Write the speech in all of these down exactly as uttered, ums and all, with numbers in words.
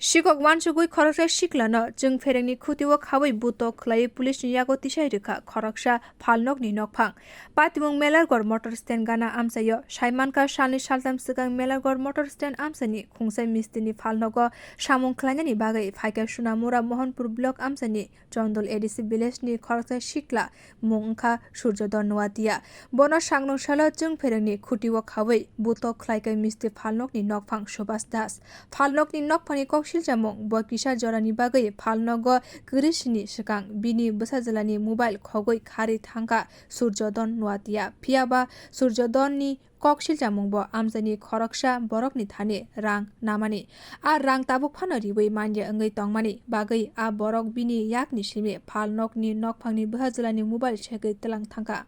Sikok wansugwi khoroksa siklano chwng pherengni khutio khawi buto khlaiwi police ni yago tisai rwkha khoroksa phalnokni nokphang. Patimung Melargor motor stand gana amchaio saimankha salni saltham swkang Melargor motor stand amchani khungsa mistini phalnogo samung khlainani bagwi phaikha Sunamura Mohanpur block amchani Chondol A D C village ni khoroksa sikla mung wngkha Surjodon Nuatia. Bono sakno salo chwng pherengni khutio khawi buto khlaikha misti phalnokni nokphang Subhas Das. Phalnokni nokphangni koksilchamung bo kisa jorani bagwi phalnogo kwrwisini swkang bini bwsajwlani mobile khogwi kharwi thangkha Surjodon Nuatia. Phiyaba Surjodonni koksilchamung bo amchaini khoroksa borokni thani rang namani. A rang tabuk phano riwi manya wngwi tongmani bagwi a borok bini yakni simi phalnokni nokphangni bwsajwlani mobile segwi twlang thangkha.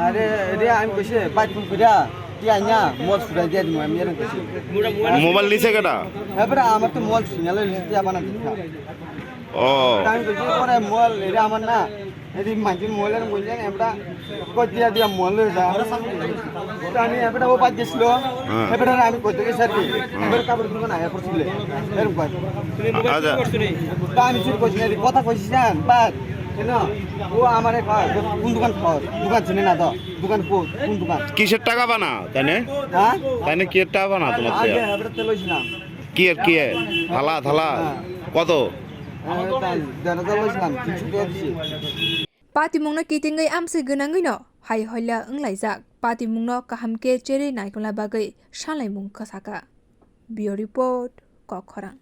আরে রে, আমি কইছে bike phone করিয়া, টিয়া আইনা মোবাইল ছুটাই দিয়া দিমু, আমি এরকম কইছি। মোবাইল নিছে কেটা? হ্যাঁ বেটা, আমার তো মোবাইল সিঙ্গাল হইছে, টিয়া বানা দিতা। ও। আমি কইছি পরে মোবাইল এটা আমার না, এদি মাঝে মোবাইল এরকম কইলেন, আমরা কই দিয়া দিয়া মোবাইল লই যা। তা আমি এবারে ও বাইক গেছিল, হ্যাঁ। এবারে আমি কইতে গেছি আর কি, এবারে কাপড় দোকান আয়া করছিল, এরকম কয়। আচ্ছা। তা আমি চুরি করছি না, কথা কইছি না, বাস। কেন? ও আমারে কয়, "কোন দোকান খাওয়ার? দোকান চিনি না তো। দোকান কো-, কোন দোকান?" কিসের টাকা বানা, তাই না? হ্যাঁ? তাই না, কিসের টাকা বানা তোমার আগে থেকে? এবারে তেল হইছিলাম। কি আর কি? থালা, থালা? হ্যাঁ। কত? এ, তাই দেড় হাজার হইছিলাম, তিনশো টাকা দিছি। Patimungno kitingwi amswi gwnangwino hai hoila wnglaijak. Patimungno kaham khe cherwi naikolna bagwi salaimung kwsaka. Bureau Report, Kokkhorang.